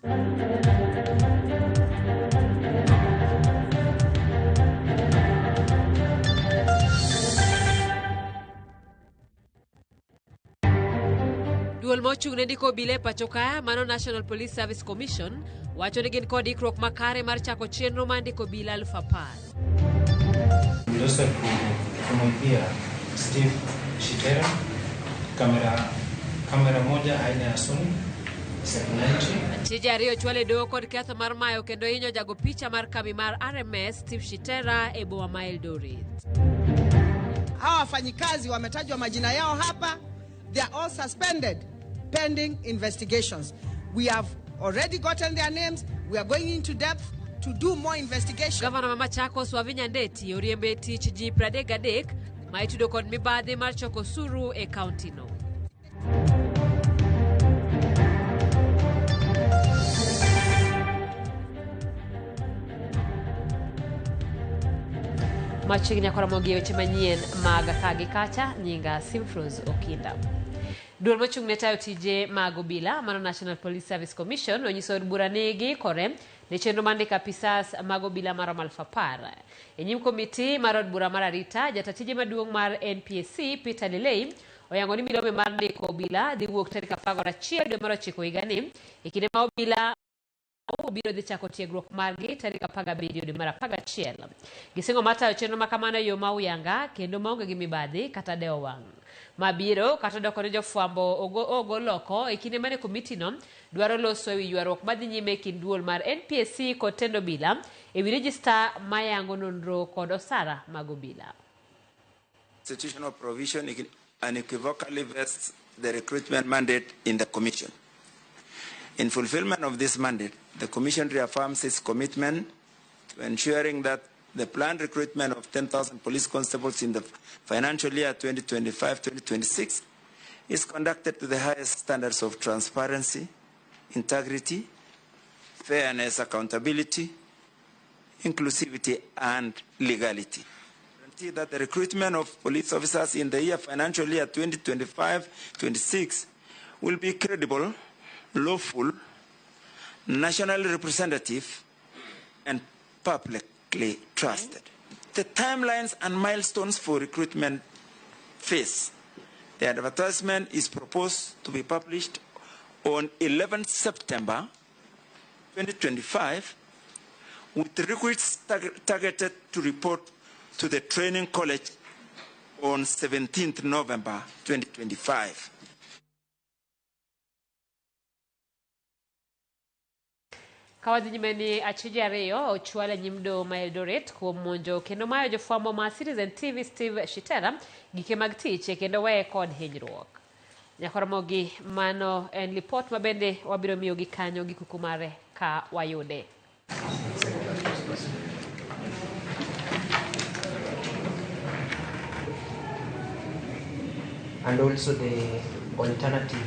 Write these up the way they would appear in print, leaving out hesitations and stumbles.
Duol mochung' ne ndiko obila e pacho ka mano National Police Service Commission wacho ni gin kod ikruok makare mar chako chenro mar ndiko obila 10,000. Joseph kumwibia Steve Shitera kamera moja aina ya Sony 790. Achije ariyo chwale doho kod ketho mar mayo kendo hinyo jago picha mar kambi mar RMS Steve Shitera e boma ma Eldoret. Hawa wafanyikazi wametajwa majina yao hapa. They are all suspended pending investigations. We have already gotten their names. We are going into depth to do more investigation. Gavana ma Machakos Wavinya Ndeti oriembe e tich ji 33 ma itudo kod mibadhi mar choko osuru e kaunti no. Machiegni nyaka gi weche manyien mag ka gi kacha, nyinga Simfrose Okinda. Duol mochung' ne tayo tije mag obila mano National Police Service Commission onyiso od bura ni giikore ne chenro mar ndiko apisas mag obila maromo 10,000. E nyim komiti mar od bura mar arita, jata tije maduong' mar NPSC Peter Lelei oyango ni milome mar ndiko obila dhi wuok tarik 11 dwe mar 9 higani e kinde ma obila obiro dhi chako tiegruok margi tarik 17 dwe mar 11. Gisingo mar tayo chenro ma kamano e yo ma uyanga kendo maonge gi mibadhi kata dewo wang'. Mabiro kata doko ne jofwambo ogol oko e kinde mane komitino dwaro loso ewi ywaruok madhi nyime e kind duol mar NPSC kod tend obila ewi rejista mayango nonro kod osara mag obila. Constitutional provision unequivocally vests the recruitment mandate in the Commission. In fulfillment of this mandate, the Commission reaffirms its commitment to ensuring that the planned recruitment of 10,000 police constables in the financial year 2025-2026 is conducted to the highest standards of transparency, integrity, fairness, accountability, inclusivity, and legality. Guarantee that the recruitment of police officers in the year financial year 2025-26 will be credible, lawful, nationally representative, and publicly trusted. The timelines and milestones for recruitment phase. The advertisement is proposed to be published on 11 September 2025, with recruits targeted to report to the training college on 17th November 2025. Kawadhi nyime ni achije ariyo ochwal e nyim doho ma Eldoret kuom monjo kendo mayo jofwambo ma Citizen TV Steve Shitera gike mag tich kendo weye kod hinyruok. Nyakoromogi mano en lipot ma bende wabiro miyogi kanyo gi kuku mare ka wayude. And also the alternative.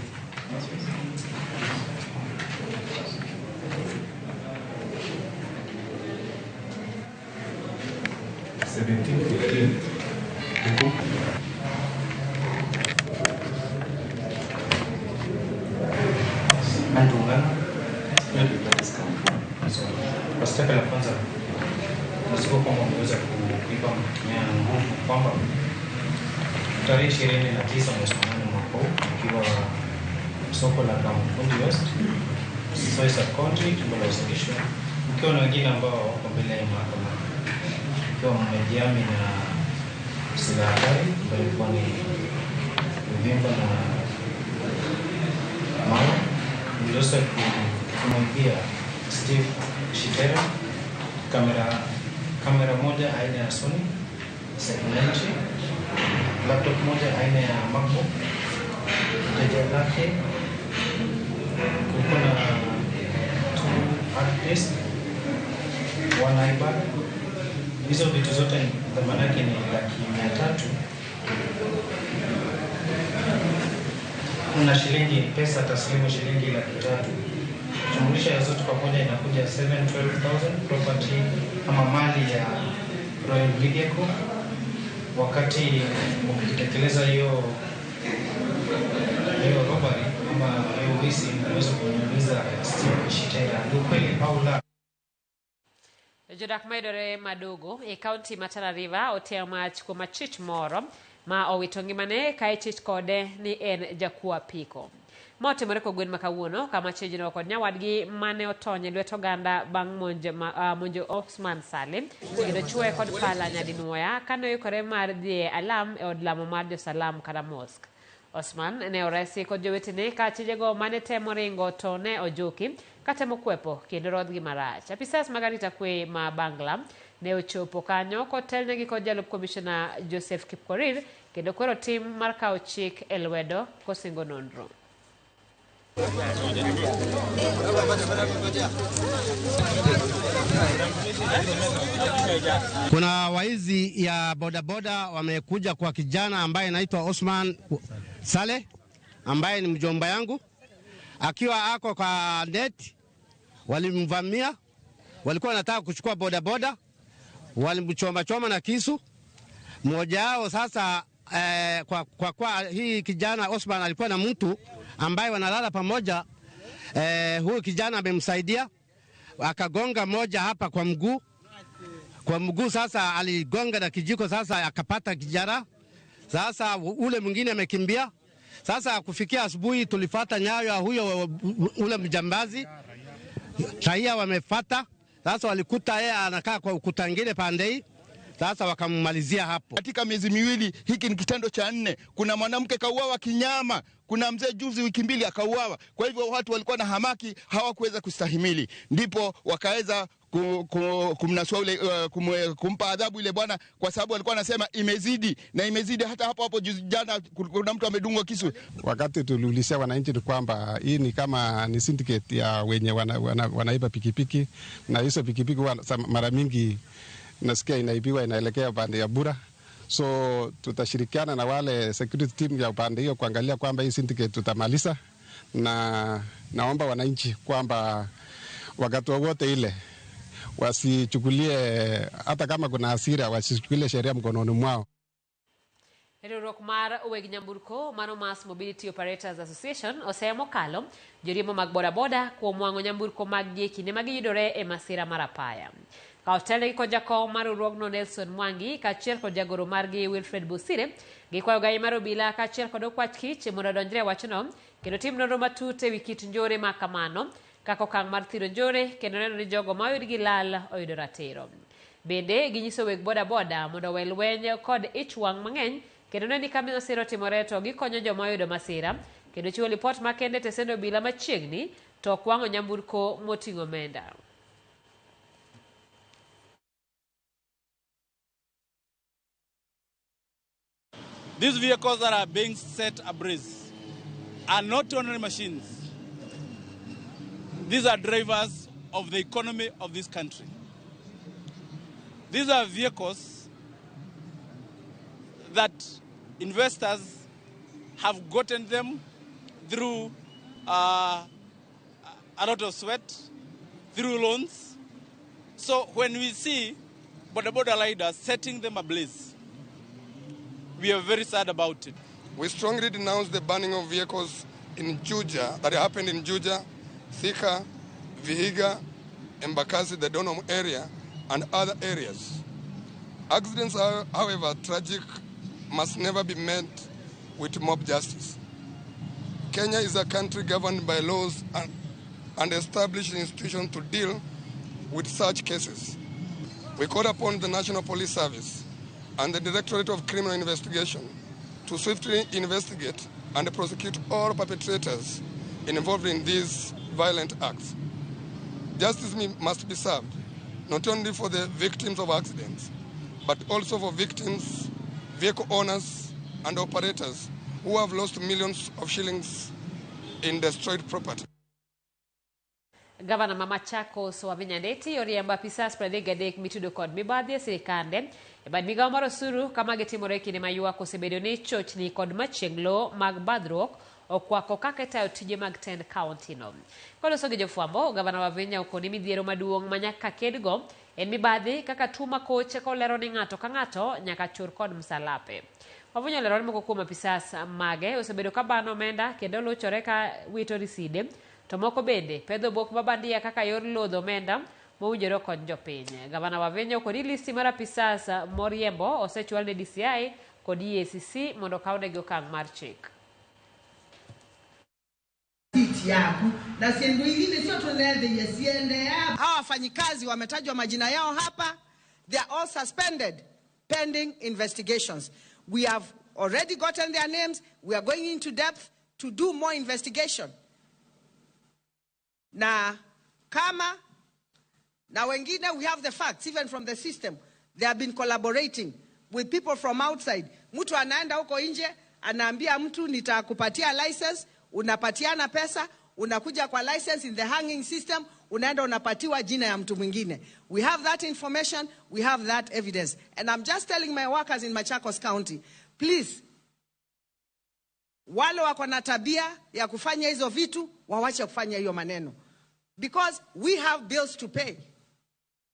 Kwa shtaka la kwanza nasiko kwamba umeweza kuiba mtumia nguvu kwamba tarehe 29 mwezi wa 8 mwaka huu ukiwa soko la Kamukunji West, Soy Sub-County, jimbo la Uasin Gishu, ukiwa na wengine ambao wako mbele ya mahakama, ukiwa mmejihami na silaha kali ambayo ilikuwa ni uvimba na mawe, mliweza kumwibia Steve Shitera kamera moja aina ya Sony 790, laptop moja aina ya MacBook, mteja lake kulikuwa na 2 hard disk, 1 iPad. Hizo vitu zote thamani yake ni 300,000. Kuna shilingi pesa taslimu shilingi 300,000. Jumlisha ya zote pamoja inakuja 712,000 property ama mali ya Royal Media Group. Wakati ukitekeleza hiyo robbery ama hiyo wizi, unaweza kumuuliza Steve Shitera. Jodak mayudore Madogo e kaunti ma Tana River otiayo mach kuom achich moro ma owito ngimane ka ichich kode ni en jakuo apiko. Ma otimore kogwen ma kawuono kama chijno kod nyawadgi mane otony e lwet oganda bang' monj ma, monjo Osman Salim kendo chuoye kod pala nyadinwoya kane oikore mar dhi e alam e od lamo mar jo-Salam kata mosque. Osman ne oresi kod jowetene ka achijego mane temo ringo to ne ojuki katemo kwepo kendo rodhgi marach. Apisas mag arita kwe ma Bangla ne ochopo kanyo kotelnegi kod jalup komishona Joseph Kipkorir kendo kwero tim mar kawo chik e lwedo kosingo nonro. Kuna waizi ya bodaboda wamekuja kwa kijana ambaye anaitwa Osman Saleh ambaye ni mjomba yangu, akiwa ako kwa net, walimvamia, walikuwa wanataka kuchukua bodaboda, walimchoma choma na kisu mmoja wao. Sasa kwa hii kijana Osman alikuwa na mtu ambaye wanalala pamoja, huyu kijana amemsaidia akagonga moja hapa kwa mguu sasa aligonga na kijiko, sasa akapata kijara. Sasa ule mwingine amekimbia. Sasa kufikia asubuhi tulifata nyayo ya huyo ule mjambazi, raia wamefata. Sasa walikuta yeye anakaa kwa ukuta ngine pande hii, sasa wakammalizia hapo. Katika miezi miwili, hiki ni kitendo cha 4. Kuna mwanamke kauawa kinyama, kuna mzee juzi wiki 2 akauawa. Kwa hivyo watu walikuwa na hamaki, hawakuweza kustahimili, ndipo wakaweza kumnasua ule, kumpa adhabu ile bwana, kwa sababu alikuwa anasema imezidi na imezidi. Hata hapo hapo juzi jana kuna mtu amedungwa kisu. Wakati tuliulizia wananchi ni kwamba hii ni kama ni syndicate ya wenye wanaiba pikipiki, na hizo pikipiki mara mingi nasikia inaibiwa inaelekea upande ya Bura. So tutashirikiana na wale security team ya upande hiyo kuangalia kwamba hii syndicate tutamaliza, na naomba wananchi kwamba wakati wowote ile wasichukulie, hata kama kuna hasira, wasichukulie sheria mkononi mwao. Riwruok mar weg nyamburko mano Mass Mobility Operators Association osemo kalo joriembo mag bodaboda kuom wang'o nyamburko mag gi e kinde ma giyudore e masira mar apaya. Ka otelnegi kod jakom mar riwruogno Nelson Mwangi kaachiel kod jagoro margi Wilfred Bosire, gikwayo gai mar obila kaachiel kod okwach kich mondo odonjre e wachno kendo tim nonro matut ewi kit njore ma kamano kaka okang' mar thiro njore kendo neno ni jogo ma oyud gi lal oyudo ratiro. Bende ginyiso weg bodaboda mondo owe lweny kod ich wang' mang'eny kendo neno ni ka masira otimore to gikonyo joma oyudo masira kendo chiwo lipot makende tesend obila machiegni to ok wang'o nyamburko moting'o omenda. These vehicles that are being set ablaze are not only machines. These are drivers of the economy of this country. These are vehicles that investors have gotten them through a lot of sweat, through loans. So when we see boda boda riders setting them ablaze, we are very sad about it. We strongly denounce the banning of vehicles in Juja, that happened in Juja, Thika, Vihiga, Embakasi, the Donholm area, and other areas. Accidents are, however, tragic, must never be met with mob justice. Kenya is a country governed by laws and established institutions to deal with such cases. We call upon the National Police Service and the Directorate of Criminal Investigation to swiftly investigate and prosecute all perpetrators involved in these violent acts. Justice must be served, not only for the victims of accidents, but also for victims, vehicle owners, and operators who have lost millions of shillings in destroyed property. Gavana ma Machakos Wavinya Ndeti oriembo apisas 33 mitudo kod mibadhi e sirikande e bad migawo mar osuru kama gitimore e kinde ma ywak osebedo ni chochni kod machieglo mag badhruok okwako kaka itayo tije mag tend kaunti no. Koloso gi jofwambo, Gavana Wavinya okoni midhiero maduong' ma nyaka kedgo en mibadhi kaka tuo makoch kolero ni ng'ato ka ng'ato nyaka chur kod msalape. Wavinya olero ni moko kuom apisas mage osebedo ka bano omenda kendo luchore ka wito riside, to moko bende pedho obok mabandia kaka yor lodho omenda mowinjore okony jopiny. Gavana Wavinya okoni listi mar apisas moriembo osechwal ne DCI kod EACC mondo okawnegi okang' mar chik. Yaku na siendu ingine sio tunende yesiende. Hawa wafanyikazi wametajwa majina yao hapa, they are all suspended pending investigations. We have already gotten their names. We are going into depth to do more investigation. Na kama na wengine, we have the facts even from the system. They have been collaborating with people from outside. Mtu anaenda huko nje, anaambia mtu nitakupatia license, unapatiana pesa, unakuja kwa license in the hanging system, unaenda unapatiwa jina ya mtu mwingine. We have that information, we have that evidence. And I'm just telling my workers in Machakos County, please, wale wako na tabia ya kufanya hizo vitu, wawache kufanya hiyo maneno. Because we have bills to pay.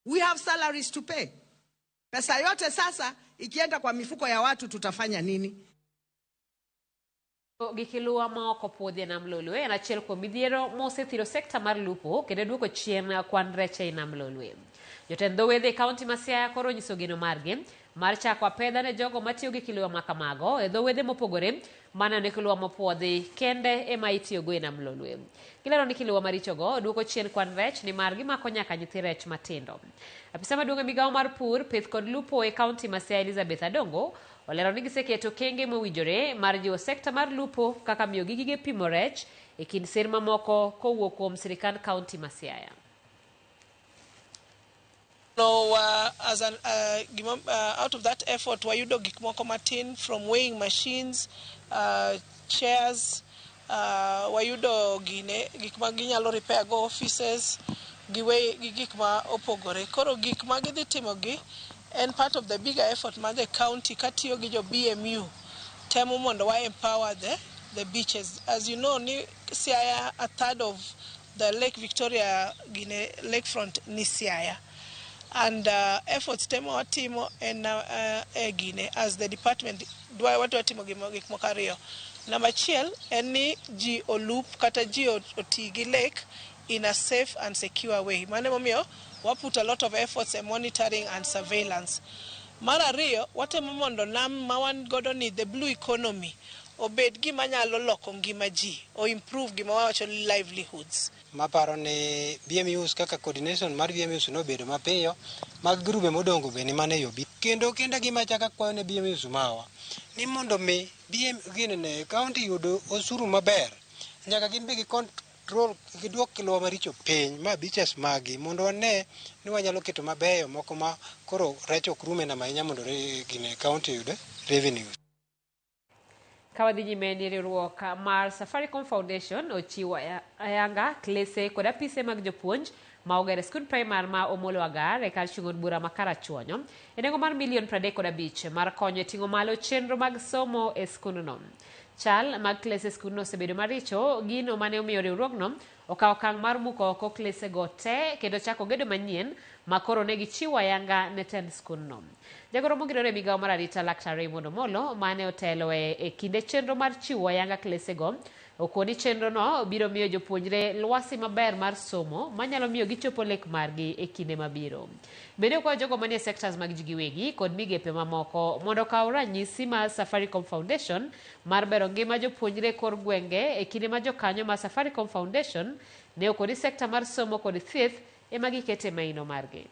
We have salaries to pay. Pesa yote sasa ikienda kwa mifuko ya watu tutafanya nini? Gi kilua ma ok opuodhi e nam Lolwe en achiel kuom midhiero mosethiro sekta mar lupo kendo duoko chien kwan rech ei nam Lolwe. Jotend dho wedhe e kaunti ma Siaya koro onyiso geno margi mar chako apedha ne jogo matiyo gi kilua ma kamago e dho wedhe mopogore maneno ni kilua mopuodhi kende ema itiyogo e nam Lolwe. Gilero ni kilua marichogo duoko chien kwan rech nimar gimako nyaka nyithi rech matindo. Apisa maduong' e migawo mar pur, pith kod lupo e kaunti ma Siaya Elizabeth Adongo olero ni giseketo okenge mowinjore mar jiwo sekta mar lupo kaka miyogi gige pimo rech e kind sir mamoko kowuok kuom sirikand kaunti ma Siaya. No, as an, out of that effort wayudo gik moko matin from weighing machines, chairs, wayudo gine gik ma ginyalo repair go offices gi gi gik ma opogore. Koro gik ma gidhi timo gi en part of the bigger effort ma the county katiyo gi jo BMU temo mondo wa empower the beaches. As you know, ni Siaya, a third of the Lake Victoria gine lakefront ni Siaya. And efforts temo watimo en gine as the department dwa wadwa timo gik moko ariyo. Namba achiel en ni ji olup kata ji oti gi lake in a safe and secure way. Mano emomiyo wa put a lot of efforts in monitoring and surveillance. Mar ariyo, watemo mondo nam ma wan godo ni the blue economy obed gima nyalo loko ngima ji o improve gima wawacho ni livelihoods. Maparo ni BMUs kaka coordination mar BMUs nobedo mapiyo mag grube modongo be ni mane yo bi. Kendo kenda gima chaka kwayo ne BMUs mawa ni mondo mi BM gini ne county yud osuru maber, nyaka gin be gi control giduok kilwa maricho piny ma beaches magi mondo wane ni wanyalo keto mabeyo moko ma koro rech ok rum e nam ahinya mondo gine county yud revenue. Ka wadhi nyime ni riwruok mar Safaricom Foundation ochiwo ayanga klese kod apise mag jopuonj ma ogero skund primar ma Omolo Agar e kar chung' od bura ma Karachuonyo e nengo mar milion 35 mar konyo e ting'o malo chenro mag somo e skundno. Chal mag klese e skundno osebedo maricho, gino mane omiyo riwruogno okawo okang' mar muko oko klesego te kendo chako gedo manyien ma koro ne gichiwo ayanga ne tend skundno. Jagoro mongirore e migawo mar arita Laktar Raymond Omolo mane otelo e kinde chenro mar chiwo ayanga klesego okoni chenrono biro miyo jopuonjre lwasi maber mar somo manyalo miyo gichopo lek margi e kinde mabiro. Bende okwayo jogo manie sectors mag ji giwegi kod migepe mamoko mondo okaw ranyisi mar Safaricom Foundation mar bero ngima jopuonjre kor gwenge e kinde ma jokanyo mar Safaricom Foundation ne okoni sekta mar somo kod thieth ema gikete maino margi.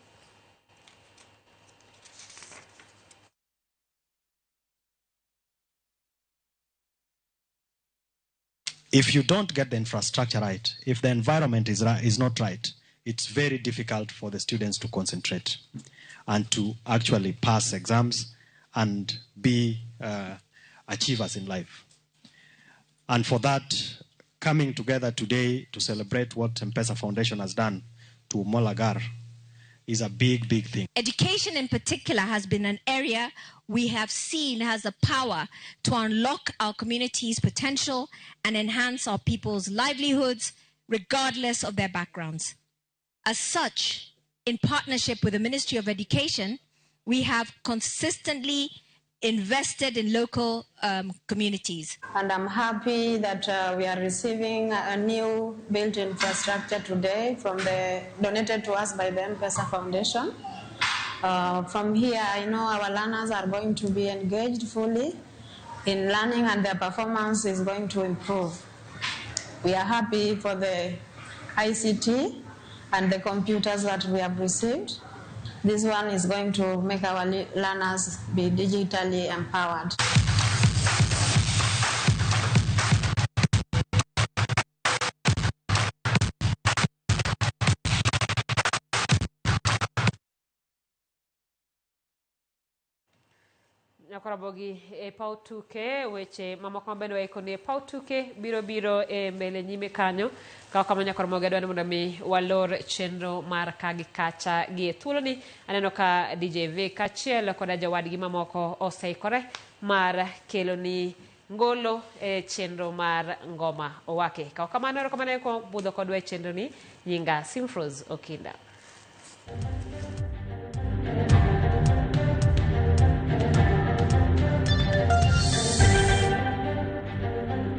If you don't get the infrastructure right, if the environment is not right, it's very difficult for the students to concentrate and to actually pass exams and be achievers in life. And for that, coming together today to celebrate what M-Pesa Foundation has done to Omolo Agar is a big, big thing. Education in particular has been an area we have seen has the power to unlock our community's potential and enhance our people's livelihoods, regardless of their backgrounds. As such, in partnership with the Ministry of Education, we have consistently invested in local communities. And I'm happy that we are receiving a new built infrastructure today from the donated to us by the M-Pesa Foundation. From here, I know our learners are going to be engaged fully in learning and their performance is going to improve. We are happy for the ICT and the computers that we have received. This one is going to make our learners be digitally empowered. Nyakorabogi e paw tuke weche mamoko mabende waiko ni e paw tuke biro biro e mbele nyime kanyo ka kama Nyakoramogi adwa ni mondo mi walor chenro mar ka gi kacha gi e thuoloni aneno ka DJ V kaachiel koda jowadgi mamoko oseikore mar keloni ngolo e chenro mar ngoma owake. Ka kamano erokamano kuom budho kodwa e chenro ni nyinga Simfrose Okinda.